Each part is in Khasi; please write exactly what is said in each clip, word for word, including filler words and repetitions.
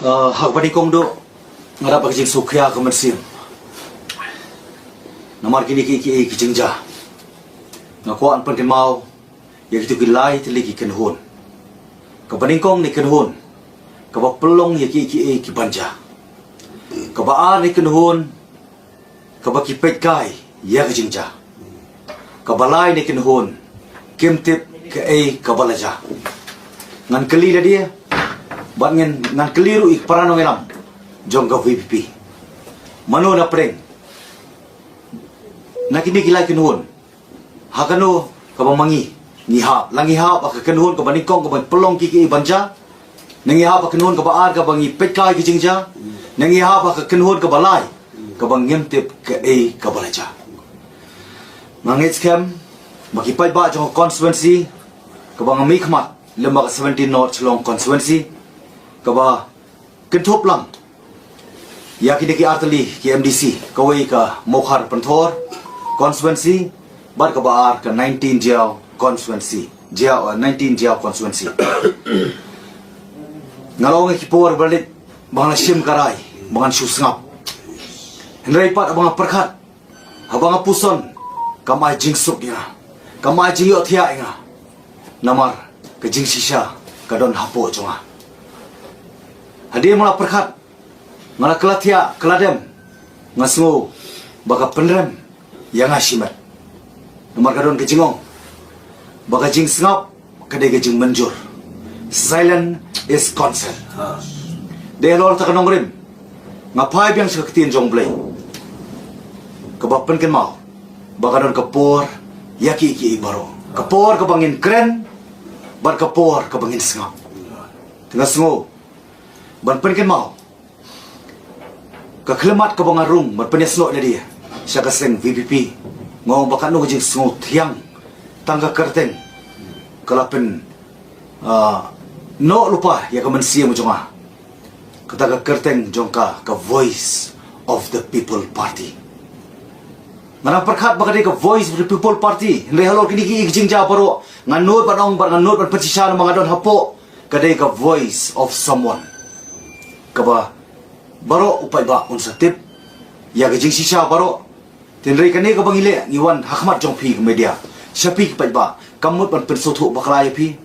Uh, ha kaba nyngkong duh nga dap ka jingsngewkhia ka mynsiem. Namar kine ki ki ki jingjia, nga kwah ban pynkynmaw ïa kito ki lai tylli ki kynhun. Kaba nyngkong ne kynhun kaba pynlong ïa ki ki ki ban jia. Kaba ar ne kynhun kaba ki peit kai ïa ka jingjia. Kaba lai ne kynhun kim tip kaei kaba la jia. Ngan kylli lade bad ngan, ngan kylli ruh ïa ki para nongïalam jong ka VPP. Mano na pdeng na kine ki lai kynhun, ha kano kaba ma ngi ngi hap? La ngi hap ha ka kynhun kaba nyngkong kaba pynlong ki ki ban jia, ne ngi hap ha ka kynhun kaba ar kaba ngi peit kai ki jingjia, ne ngi hap ha ka kynhun kaba lai kaba ngim tip kaei kaba la jia? Nga ngeit skhem ba ki paidbah jong ka constituency kaba nga mihkhmat lem bad ka seventeen North Shillong constituency, kaba kynthup lang ïa kine ki artylli ki MDC, kawei ka Mawkhar Pynthor constituency bad kaba ar ka nineteen Jaïaw constituency, Jaïaw, uh, nineteen Jaïaw constituency. Nga la ong ïa ki por ba leit ba nga la shim ka rai ba ngan shu sngap. Hynrei pat ba nga pyrkhat, haba nga puson, kam ai jingsuk ïa nga, kam ai jingïohthiah ïa nga. Namar ka jingshisha ka don hapoh jong nga. Hadien ba nga la pyrkhat, nga la kylla thiah kylla dem, nga sngew ba ka pynrem ïa nga shimet. Namar ka don ka jingong ba ka jingsngap ka dei ka jingmynjur. Silence is consent. Dei halor kata ka nongrim nga phai biang sha ka ktien jong U Blei kaba pynkynmaw ba ka don ka por ïa ki ki baroh. Ka por kaba ngin kren bad ka por kaba ngin sngap. Te nga sngew ban pynkynmaw ka khyllipmat kaba nga rung ban pynïasnoh ïa lade sha ka seng VPP. Nga ong ba katno ka jingsngewthiang, tang ka kyrteng ka la pyn, ah, noh lypa ïa ka mynsiem jong nga. Kata ka kyrteng jong ka, ka Voice of the People Party. Nga dang pyrkhat ba ka dei ka Voice of the People Party, hynrei halor kine ki jingjia baroh nga nud ban ong bad nga nud ban pynshisha namar nga don hapoh, ka dei ka voice of someone. Kaba baroh u paidbah un sa tip ïa ka jingshisha baroh. Hynrei kane kaba ngi leh, ngi wan ha khmat jong phi ka media, sha phi ki paidbah, kam mut ban pynsngewthuh bakla ïa phi,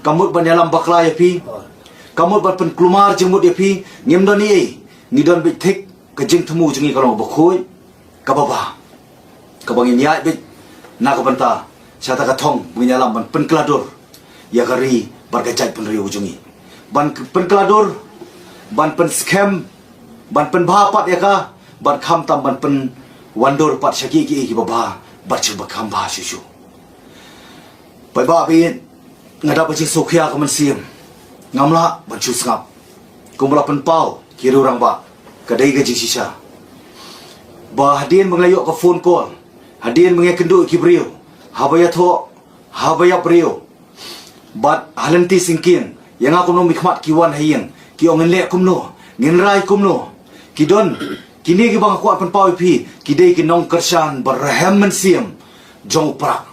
kam mut ban ïalam bakla ïa phi, kam mut ban pynkulmar jingmut ïa phi. Ngim don ei ei, ngi don beit thik. Ka jingthmu jong ngi ka long kaba khuid, kaba bha, kaba ngin ïaid beit na ka bynta sha kata ka thong ba ngin ïalam ban pynkylla dur ïa ka ri bad ka jaitbynriew jong ngi. Ban k-, pynkylla dur, ban pynskhem, ban pynbha pat ïa ka, bad khamtam ban pynwandur pat sha ki ki ki babha bad sha ba kham bha shuh shuh. Paidbah, phi, nga dap ka jingsngewkhia ka mynsiem. Ngam lah ban shu sngap. Kumba la pynpaw ki riew rangbah, ka dei ka jingshisha. Ba hadien ba nga la ïoh ka phone call, hadien ba nga ïakynduh ïa ki briew, haba ïathoh, haba ïap briew, bad ha lynti syngkien, ïa nga kumno, mihkhmat ki wan ha ïing, ki ong ngin leh kumno, ngin rai kumno. Ki don, kine kiba nga kwah pynpaw ïa phi, ki dei ki nongkyrshan ba rhem mynsiem jong u Prah.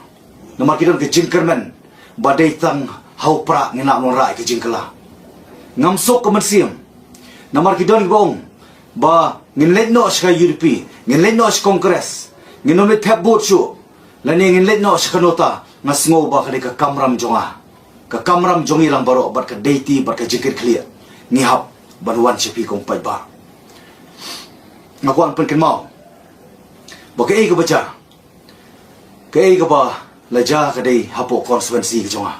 Namar ki don ka jingkyrmen ba dei tang ha u Prah ngin lah ban wanrah ïa ka jingkylla. Ngam suk ka mynsiem. Namar ki don kiba ong ba ngin leit noh sha ka UDP, ngin leit noh sha Congress, ngin ym leit thep vote shuh, lane ngin leit noh sha ka NOTA. Nga sngew ba ka dei ka kamram jong nga, ka kamram jong ngi lang baroh, bad ka dei ti bad ka jingkitkhlieh ngi hap ban wan sha phi ko paidbah. Nga kwah pynkynmaw ba kaei kaba jia, kaei kaba la jia ka dei hapoh constituency ka jong nga,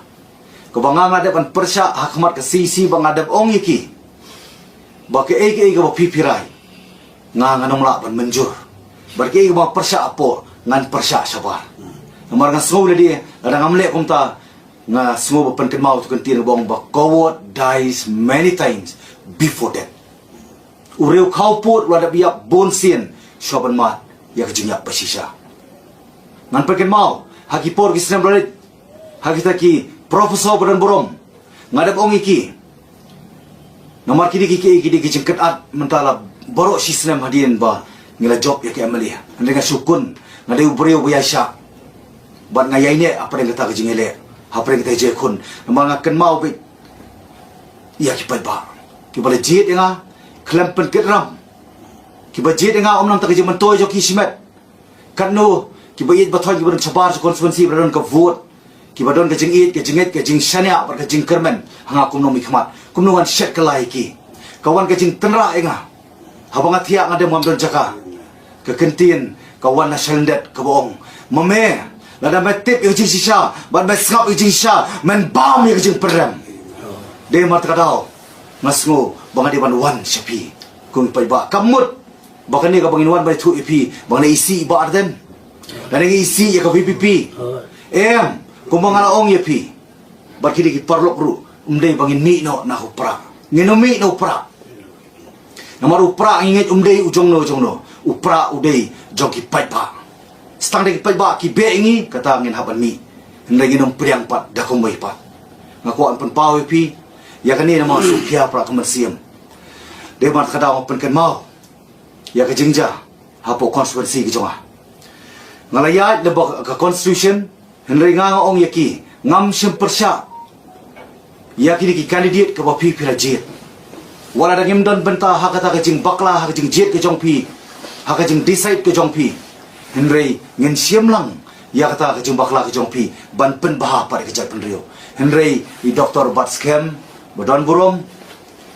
kaba nga, nga dep ban pyrshah ha khmat ka CEC, ba nga dep ong ïa ki ba kaei kaei kaba phi phi rai, nga, ngan ym lah ban mynjur. Bad kaei kaba pyrshah hapoh, ngan pyrshah shabar. Namar nga sngew lade, lada ngam leh kumta, nga sngew ba pynkynmaw tu kyntien ba ong ba coward dies many times before death. U riew khawpud u la dep ïap bun sien shuwa ban mad ïa ka jingïap bashisha. Ngan pynkynmaw ha ki por ki snem ba la leit, ha kita ki professor ba don burom, nga dep ong ïa ki. Namar kine ki, ki, ki dei ki jingkynad mynta la baroh shi snem hadien ba ngi la jop ïa ka MLA. Hynrei nga shu khun, nga dei u briew ba ïaishah, bad nga ïaineh hapdeng kata ka jingïaleh, hapdeng kata ka jingkhun. Namar nga kynmaw beit ïa ki paidbah. kiba la jied ïa nga khlem pynkitram, kiba jied ïa nga ym namar ka jingmyntoi jong ki shimet. Katno kiba ïeit ba thoiñ kiba don shabar jong constituency ba don ka vote, kiba don ka jingïeit, ka jingngeit, ka jingshaniah bad ka jingkyrmen ha nga kum u nongmihkhmat. Kumno ngan shet kylla ïa ki? Ka wan ka jingtynrah ïa nga. Haba nga thiah nga dem ngam don jaka. Ka kyntien ka wan na shalyndet kaba ong, ma me, lada me tip ïa ka jingshisha bad me sngap ïa ka jingshisha, men bam ïa ka jingpynrem. Dei namar kata ka daw nga sngew ba nga dei ban wan sha phi kum i paidbah. Kam mut ba kane kaba ngin wan ban ïathuh ïa phi ba ngan isih i Bah Ardent, lane ngan isih ïa ka VPP. Em, kumba nga la ong ïa phi bad kine ki paralok ruh, ym dei ba ngin mih noh na u prah. Ngin ym mih na u prah. Namar u prah ngi ngeit um dei u jongno jongno. U prah u dei jong ki paidbah. Tang da ki paidbah ki beh ïa ngi, kata ngin hap ban mih. Hynrei ngin ym pdiang pat da kumwei pat. Nga kwah ban pynpaw ïa phi ïa kane namar shu khia prah ka mynsiem. Dei namar kata nga pynkynmaw ïa ka jingjia hapoh constituency ka jong nga. Nga la ïaid lyngba ka constitution, hynrei nga nga ong ïa ki, ngam shym pyrshah ïa kine ki candidate kaba phi phi la jied. Wat la dang ngim don bynta ha kata ka jingbakla, ha ka jingjied ka jong phi, ha ka jingdecide ka jong phi, hynrei ngin shim lang ïa kata ka jingbakla ka jong phi ban pynbha pat ïa ka jaitbynriew. Hynrei i Doctor Batskhem ba don burom,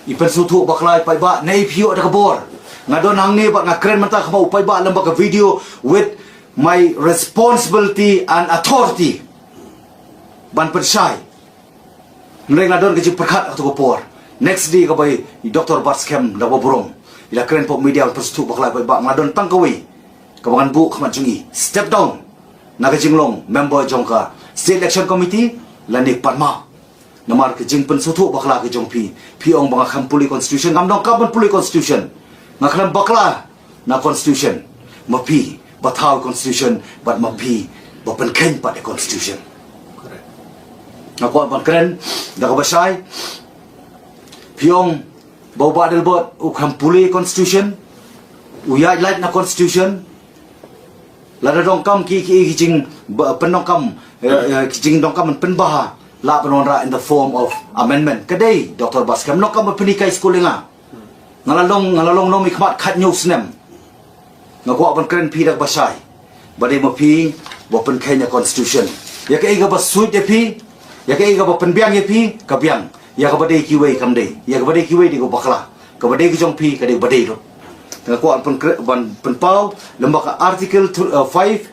i pynsngewthuh bakla ïa u paidbah, ne i phi ïoh da ka bor. Nga don hangne bad nga kren mynta ha khmat u paidbah lyngba ka video with my responsibility and authority ban pynshai. Hynrei nga don ka jingpyrkhat ha kato ka por. Next day kaba i Doctor Batskhem da ba burom, i la kren hapoh media ban pynsngewthuh bakla ïa u paidbah, nga don tang kawei kaba ngan buh khmat jong i, step down na ka jinglong member jong ka State Election Committee lane pan map. Namar ka jingpynsngewthuh bakla ka jong phi, phi ong ba nga khlem pule constitution. Ngam donkam ban pule constitution. Nga khlem bakla na constitution. Ma phi ba thaw constitution bad ma phi ba pynkheiñ pat ïa constitution. Nga kwah ban kren da kaba shai. Phi ong ba u Bah Adelbert u khlem pule constitution, u ïaid lait na constitution. Lada donkam ki, ki, ki jing ba, pyndonkam, eh, eh, ki jingdonkam ban pynbha, lah ban wanrah in the form of amendment. Ka dei Doctor Batskhem, donkam ban pynhikai skul ïa nga. Nga la long, nga la long nongmihkhmat khathynñiew snem. Nga kwah ban kren phi da kaba shai. Ba dei ma phi ba pynkheiñ ïa constitution. Ïa kaei kaba suit ïa phi, ïa kaei kaba pynbiang ïa phi, ka biang. Ïa kaba dei kiwei kam dei. Ïa kaba dei kiwei dei ka bakla. Kaba dei ka jong phi ka dei kaba dei ruh. Te nga kwah ban pynkre-, ban pynpaw lyngba ka Article th-, uh, five,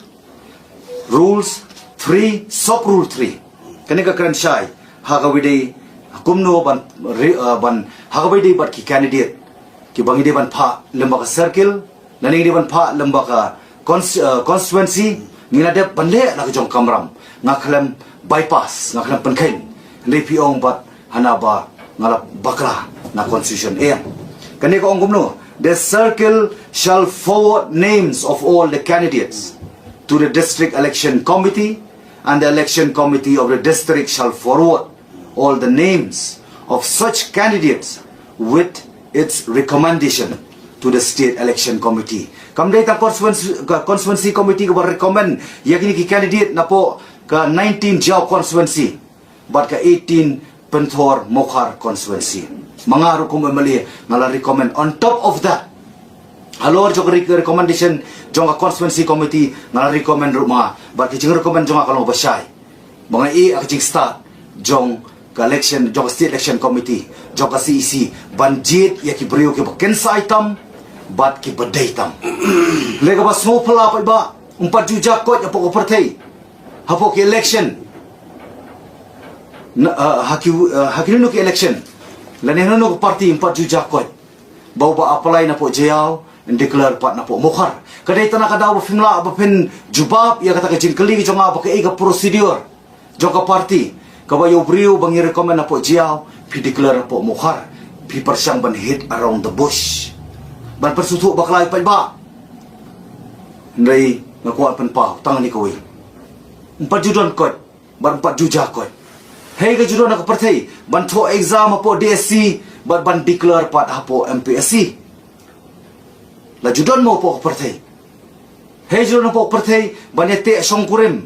Rules three, Sub Rule three. Kane ka kren shai ha kaba dei kumno ban re-, uh, ban ha kaba dei bad ki candidate kiba ngi dei ban phah lyngba ka circle, lane ngi dei ban phah lyngba ka cons-, uh, constituency. Ngi la dep ban leh la ka jong ka kamram. Nga khlem bypass, nga khlem pynkheiñ. Hynrei phi ong bad hana ba nga la bakla na constitution. Em, kane ka ong kumno? The circle shall forward names of all the candidates to the district election committee, and the election committee of the district shall forward all the names of such candidates with its recommendation to the state election committee. Kam dei tang constituency, ka constituency committee kaba recommend ïa kine ki candidate napoh ka nineteen Jaïaw constituency bad ka eighteen Pynthor Mawkhar constituency. Ma nga ruh kum MLA nga la recommend. On top of that, halor jong ka re-, recommendation jong ka constituency committee, nga la recommend ruh ma nga. Bad ka jingrecommend jong nga ka long ba shai. Ba nga ïohi ka jingstad jong ka election, jong ka state election committee, jong ka CEC, ban jied ïa ki briew kiba kynsai tam bad kiba dei tam. Lei kaba sngewphylla pat ba ym pat ju jia koit hapoh ka pyrthei, hapoh ki election. Na, ah, ha ki, ah, ha ki nunu ki election, lane nunu ki party ym pat ju jia koit ba uba apply napoh Jaïaw yn declare pat napoh Mawkhar. Ka dei tang na ka daw ba phim lah ba phin jubab ïa kata ka jingkylli ka jong nga ba kaei ka procedure jong ka party kaba ïa u briew ba ngi recommend napoh Jaïaw phi declare napoh Mawkhar, phi pyrshang ban hit around the bush, ban pynsngewthuh bakla ïa paidbah. Hynrei nga kwah pynpaw tang kane kawei. Ym pat ju don koit bad ym pat ju jia koit. Hei ka ju don ha ka pyrthei ban thoh exam hapoh DSC bad ban declare pat hapoh MPSC. La ju don mo hapoh ka pyrthei? Hei ju don hapoh ka pyrthei ban ïateh shongkurim,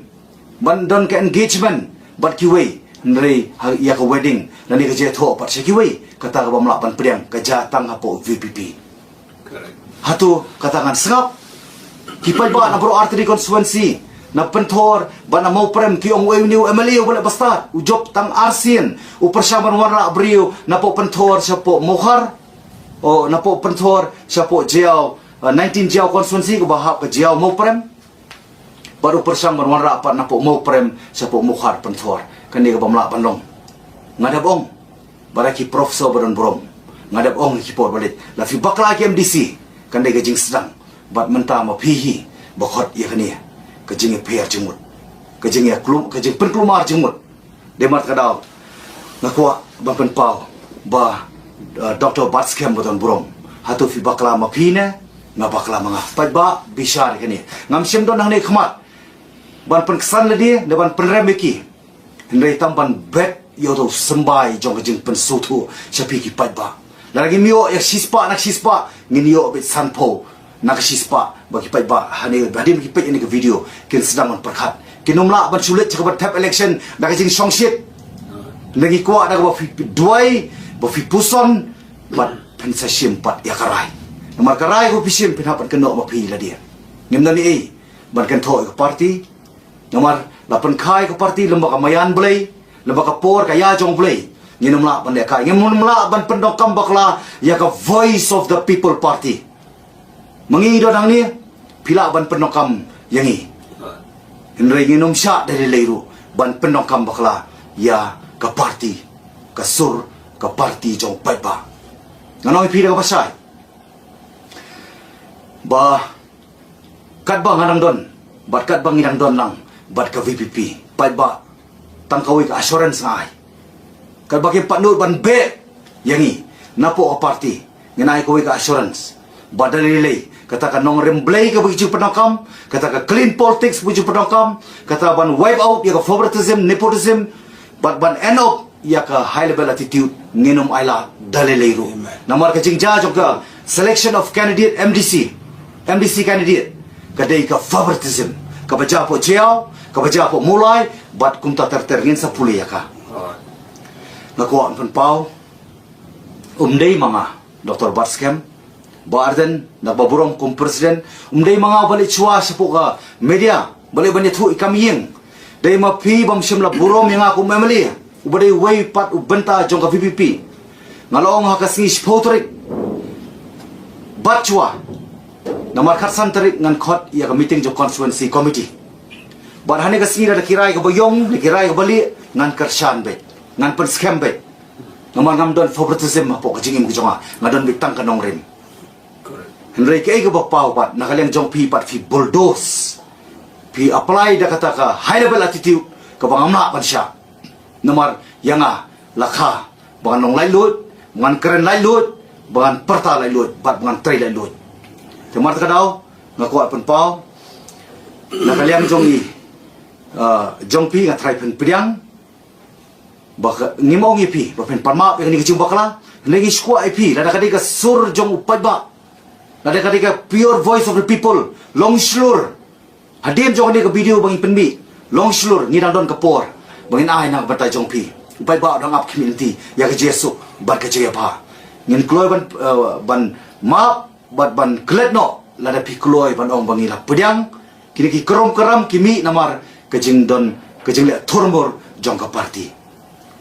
ban don ka engagement bad kiwei, hynrei ha, ïa ka wedding Nane ka jia thoh pat sha kiwei, kata ka bym lah ban pdiang, ka jia tang hapoh V P P. Hato kata ngan sngap? Ki paidbah na baroh artylli constituency, na Pynthor bad na Mawprem, ki ong uei une u M L A uba leh bastad, u jop tang arsien, u pyrshang ban wanrah briew napoh Pynthor shapoh Mawkhar, o napoh Pynthor shapoh Jaïaw, uh, nineteen Jaïaw constituency kaba hap ka Jaïaw Mawprem. Bad u pyrshang ban wanrah pat napoh Mawprem shapoh Mawkhar Pynthor. Kane ka bym lah ban long. Nga dep ong, bad ki professor ba don burom, nga dep ong ki por ba leit, la phi bakla ki M D C, kane ka jingsdang. Bad mynta ma phi hi ba khot ïa kane ka jingïapher jingmut, ka jingïaklum, ka jingpynkulmar jingmut. Dei namar kata ka daw nga kwah ban pynpaw ba, uh, Doctor Batskhem ba don burom, hato phi bakla ma phi ne nga bakla ma nga? Paidbah, bishar ïa kane. Ngam shym don hangne khmat ban pynksan lade ne ban pynrem ïa ki, hynrei tang ban bet ïa uto u symbai jong ka jingpynsngewthuh sha phi ki paidbah. Lada ngim ïoh ïa shispah na shispah, ngin ïoh beit sanphew na ka shispah. Ba ki paidbah hangne, hadien ba ki peit ïa kane ka video, kin sdang ban pyrkhat. Kin ym lah ban shu leit sha kaba thep election da ka jingshongshit. Ngi kwah da kaba phi duwai, ba phi puson, bad phin sa shim pat ïa ka rai. Namar ka rai kaba phi shim, phin hap ban kynnoh ma phi lade. Ngim don ei ban kynthoh ïa ka party. Namar la pynkha ïa ka party lem bad ka maïan Blei, lem bad ka por ka ïa jong Blei. Ngin ym lah ban lehkai, ngin ym lah ban pyndonkam bakla ïa ka Voice of the People Party. Ma ngi don hangne, phi lah ban pyndonkam ïa ngi, hynrei ngin ym shah da lei lei ruh ban pyndonkam bakla ïa ka party, ka sur ka party jong u paidbah. Ngan ong ïa phi da kaba shai ba katba nga dang don bad katba ngi dang don lang bad ka V P P, paidbah, tang kawei ka assurance nga ai. Katba kim pat nud ban beh ïa ngi napoh ka party, ngin ai kawei ka assurance ba da lei lei kata ka nongrim Blei kaba ngi ju pyndonkam, kata ka clean politics ba ngi ju pyndonkam, kata ban wipe out ïa ka favoritism, nepotism, bad ban end up ïa ka high level attitude, ngin ym ailad da lei lei ruh. Namar ka jingjia jong ka selection of candidate M D C, M D C candidate, ka dei ka favoritism kaba jia hapoh Jaïaw, kaba jia hapoh Mawlai, bad kumta ter ter, ngin sa pule ïa ka. Nga kwah ban pynpaw, um dei ma nga, Doctor Batskhem, Bah Ardent, na kaba burom kum president, um dei ma nga uba leit shuwa shapoh ka media, ba leit ban ïathuh ïa ka kam ïing. Dei ma phi bym shym la burom ïa nga kum M L A, uba dei uwei pat u bynta jong ka V P P. Nga la ong ha ka sngi shiphew tarik bad shuwa, namar khatsan tarik ngan khot ïa ka meeting jong constituency committee. Bad hane ka sngi lada ki rai kaba ïong, lada ki rai kaba lieh, ngan kyrshan beit, ngan pynskhem beit. Namar ngam don favoritism hapoh ka jingim ka jong nga, nga don beit tang ka nongrim. Hynrei kaei kaba paw pat, na ka liang jong phi pat phi bulldoze, phi apply da kata ka high level attitude kaba ngam lah ban shah. Namar ïa nga la kha ba ngan long laitluid, ba ngan kren laitluid, ba ngan pyrta laitluid, bad ba ngan trei laitluid. Te namar kata ka daw nga kwah pynpaw, na ka liang jong i, ah, jong phi nga tharai phin pdiang, ba ka, ngim ong ïa phi ba phin pan map ïa kane ka jingbakla. Hynrei ngi sngewkwah ïa phi, lada ka dei ka sur jong u paidbah, lada ka dei ka pure voice of the people, long shlur. Hadien jong kane ka video ba ngi pynmih, long shlur, ngi dang don ka por ba ngin ai na ka bynta jong phi. U paidbah u dang ap khmih lynti ïa ka jingsuk bad ka jingïabha. Ngin kloi ban, eh, ban map bad ban klet noh lada phi kloi ban ong ba ngi la pdiang. Kine ki krom kram ki mih namar ka jingdon, ka jingleh thurmur jong ka party.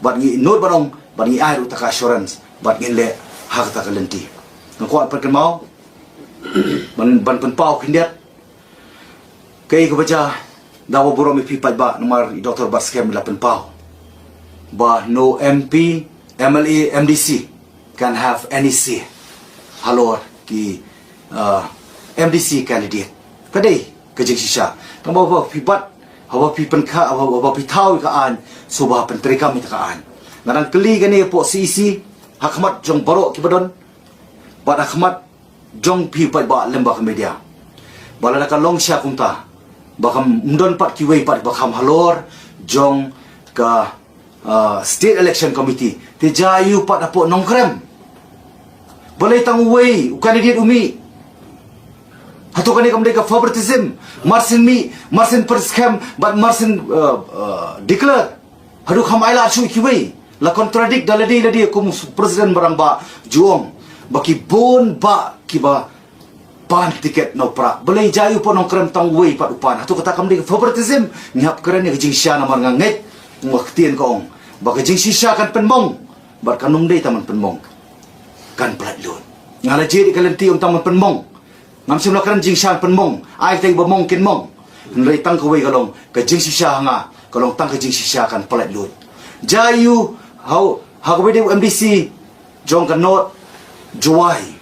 Bad ngi nud ban ong, bad ngi ai ruh kata ka assurance, bad ngin leh ha kata ka lynti. Nga kwah pynkynmaw ban, ban pynpaw khyndiat, kaei kaba jia, da kaba burom ïa phi paidbah, namar i Doctor Batskhem i la pynpaw ba no M P, M L A, M D C can have any say halor ki, uh, M D C candidate. Ka dei ka jingshisha. Tang ba haba phi bat, haba phi pynkha, haba, haba phi thaw ïa ka aiñ, sngewbha pyntreikam ïa ka aiñ. Nga dang kylli kane hapoh C E C, ha khmat jong baroh kiba don, bad ha khmat jong phi paidbah lem bad ka media, ba lada ka long shisha kumta, ba kam don pat kiwei pat ba kham halor jong ka, ah, State Election Committee, te jia ïa u pat hapoh Nongkrem. Balei tang uwei u candidate u mih? Hato kane kam dei ka favoritism? Mar syn mih, mar syn pynskhem, bad mar syn, ah, ah, declare. Haduh kham ailad shuh ïa kiwei. La contradict da lade lade kum President Marang ba ju ong ba ki bun ba kiba pan tiket na u Prah. Balei jia ïa u Pop Nongkrem tang uwei pat u pan? Hato kata kam dei favoritism? Ngi hap kren ïa ka jingshisha namar nga ngeit, nga ktien ka ong ba ka jingshisha kan pynmong bad kan ym dei tang ban pynmong, kan pyllait lut. Nga la jied ïa ka lynti ym tang ban pynmong. Ngam shym la kren jingshisha pynmong, ai tang ba mong kin mong. Hynrei tang kawei ka long ka jingshisha ha nga, ka long tang ka jingshisha kan pyllait lut. Jia ïa u ha u, ha kawei de u M D C jong ka North Jowai.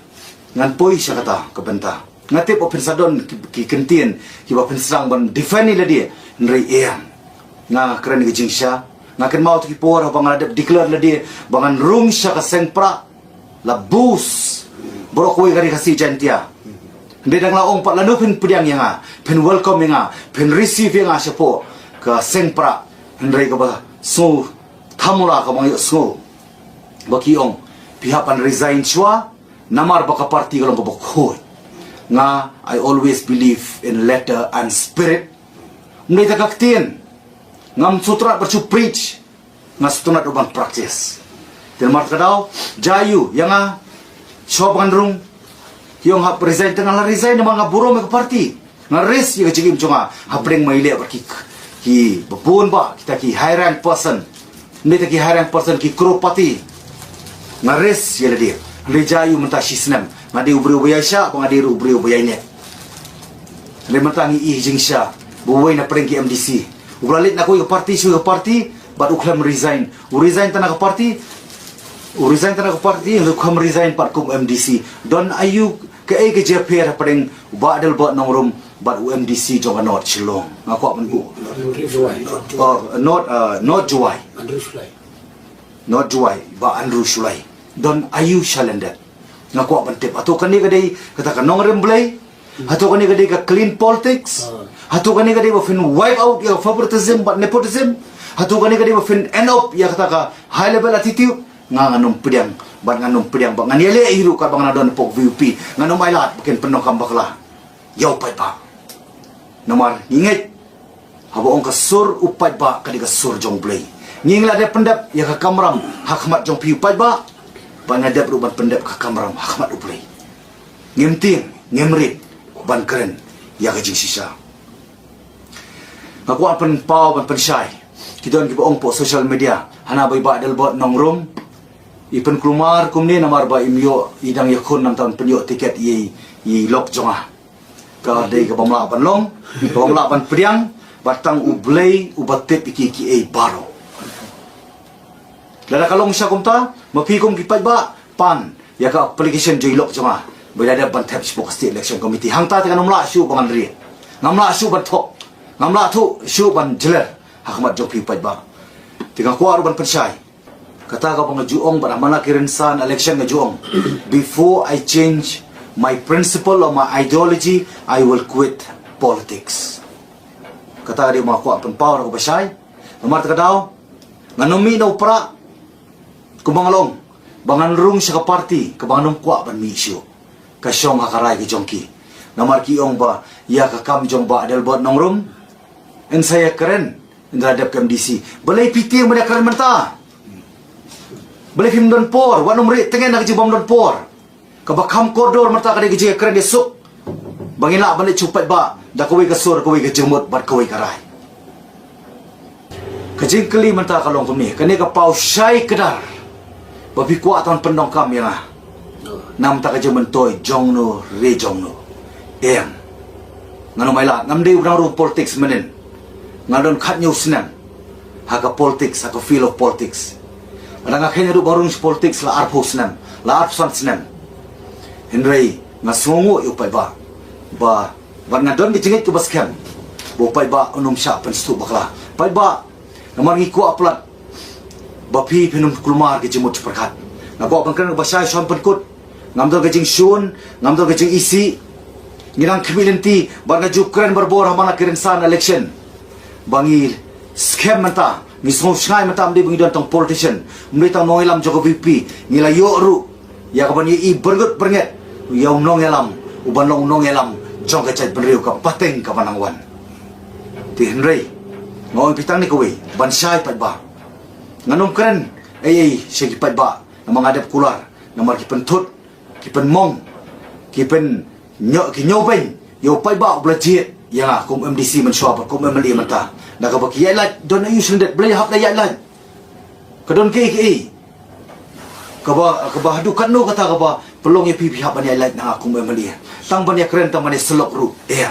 Ngan poi sha kata ka bynta. Nga tip ba phin sa don ki, ki kyntien kiba phin sdang ban defend ïa lade, hynrei em. Nga kren ka jingshisha. Nga kynmaw tu ki por haba nga la dep declare lade ba ngan rung sha ka seng Prah. La bus. Baroh kawei ka ri Khasi Jaintia. Hynrei dang la ong pat lano phin pdiang ïa nga, phin welcome ïa nga, phin receive ïa nga shapoh ka seng Prah. Hynrei kaba sngew thamula kaba nga ïohsngew ba ki ong phi hap ban resign shuwa namar ba ka party ka long kaba khuid. Nga, I always believe in letter and spirit. Ym dei tang ka ktien. Ngam sngewtynnat ban shu preach. Nga sngewtynnat ruh ban practice. Te namar kata ka daw, jia ïa u, ïa nga, shuwa ba ngan rung, ki ong hap resign, te nga la resign namar nga burom ïa ka party. Nga risk ïa ka jingim jong nga hapdeng ba ngi leh bad ki, ki babun ba kita ki high rank person. Ym dei tang ki high rank person, ki crorepati. Nga risk ïa lade. Hynrei jia ïa u mynta shi snem. Nga dei u briew ba ïaishah, ba nga dei ruh u briew ba ïaineh. Hynrei mynta ngi ïohi jingshisha ba uwei na pdeng ki M D C uba la leit na kawei ka party sha kawei ka party bad u khlem resign. U resign tang na ka party, u resign tang na ka party, hynrei u khlem resign pat kum M D C. Don aïu, kaei ka jingïapher hapdeng u Bah Adelbert Nongrum bad u M D C jong ka North Shillong? Nga kwah ban buh. North Jowai. Oh, North, uh, North Jowai. Andrew Shullai. North Jowai, Bah Andrew Shullai. Don aïu shalyndet? Nga kwah ban tip. Hato kane ka dei kata ka nongrim Blei? Hato kane ka dei ka clean politics? Ah. Hato kane ka dei ba phin wipe out ïa ka favoritism bad nepotism? Hato kane ka dei ba phin end up ïa kata ka high level attitude? Nga ngan ym pdiang, bad ngan ym pdiang, bad ngan ïaleh hi ruh katba nga la don hapoh V P. Ngan ym ailad ba kin pyndonkam bakla ïa u paidbah. Namar ngi ngeit haba ong ka sur u paidbah ka dei ka sur jong u Blei. Ngi la dep pyndep ïa ka kamram ha khmat jong phi u paidbah, bad nga dep ruh ban pyndep ka kamram ha khmat u Blei. Ngim tieng, ngim rit ban kren ïa ka jingshisha. Nga kwah pynpaw ban pynshai. Ki don kiba ong hapoh social media, hana ba i Bah Adelbert Nongrum i pynkulmar kumne namar ba im ïoh, i dang ïakhun, namar ban pynïoh tiket ïa i lok jong nga. Ka dei kaba ym lah ban long, kaba ym lah ban pdiang, bad tang u Blei uba tip ïa ki, kiei baroh. Lada ka long shisha kumta, ma phi kum ki paidbah pan ïa ka application jong i lok jong nga ba i la dep ban thep shapoh ka State Election Committee. Hangta te ngan ym lah shuh ba ngan rieh. Ngam lah shuh ban thok. Ngam lah thuh shuh ban jler ha khmat jong phi u paidbah. Te nga kwah ruh ban pynshai. Kata kaba nga ju ong bad ha man la ki rynsan election nga ju ong, before I change my principle or my ideology, I will quit politics. Kata ka dei ba nga kwah pynpaw na kaba shai. Namar kata ka daw, ngan ym mih na u Prah kumba nga la ong ba ngan rung sha ka party kaba ngan ym kwah ban mih shuh. Ka shong ha ka rai ka jong ki. Namar ki ong ba ïa ka kam jong Bah Adelbert Nongrum, yn sa ïakren ynda la dep ka M D C. Balei phi tieng ban ïakren mynta? Balei phim don por? Wat nym rieh tngen na ka jingbym don por. Kaba kham kordor mynta ka dei ka jingïakren ïasuk ba ngin lah ban leit sha u paidbah da kawei ka sur, kawei ka jingmut bad kawei ka rai. Ka jingkylli mynta ka long kumne, kane ka paw shai kdar ba phi kwah tang pyndonkam ïa nga. Na bynta ka jingmyntoi jong no re jong no? Em. Ngan ym ailad, ngam dei u nongrung politics mynnin. Nga don khathynñiew snem ha ka politics, ha ka field of politics. Lada nga kheiñ haduh ba rung sha politics la arphew snem, la arphew san snem. Hynrei nga sngewnguh ïa u paidbah ba, bad nga don ka jingngeit kaba skhem ba u paidbah un ym shah pynsngewthuh bakla. Paidbah, namar ngi kwah palat ba phi phin ym kulmar ka jingmut jingpyrkhat. Nga kwah ban kren kaba shai, shon pynkut. Ngam don ka jingshun, ngam don ka jingisih. Ngi dang khmih lynti bad nga ju kren barabor ha man la ki rynsan election ba ngi skhem mynta, ngi sngew shngaiñ mynta, ym dei ba ngi don tang politician, ym dei tang nongïalam jong ka V P. Ngi la ïoh ruh ïa kaban ïohi byrngut byrnget ïa u nongïalam uban long u nongïalam jong ka jaitbynriew, ka pateng kaban nang wan. Te hynrei nga ong ïa phi tang ne kawei ban shai paidbah. Ngan ym kren ei ei sha ki paidbah, namar nga dep kular, namar ki pynthut, ki pynmong, ki pyn nyo ki nyo beng ïa u paidbah u ba la jied ïa nga kum MDC mynshuwa bad kum MLA mynta. Na kaba ki ïaid lait don aïu shlyndet, Blei hap da ïaid lait. Ka don kaei kaei kaba, kaba haduh katno kata kaba pynlong ïa phi phi hap ban ïaid lait na nga kum MLA? Tang ban ïa kren, tang ban ïa syllok ruh, eh.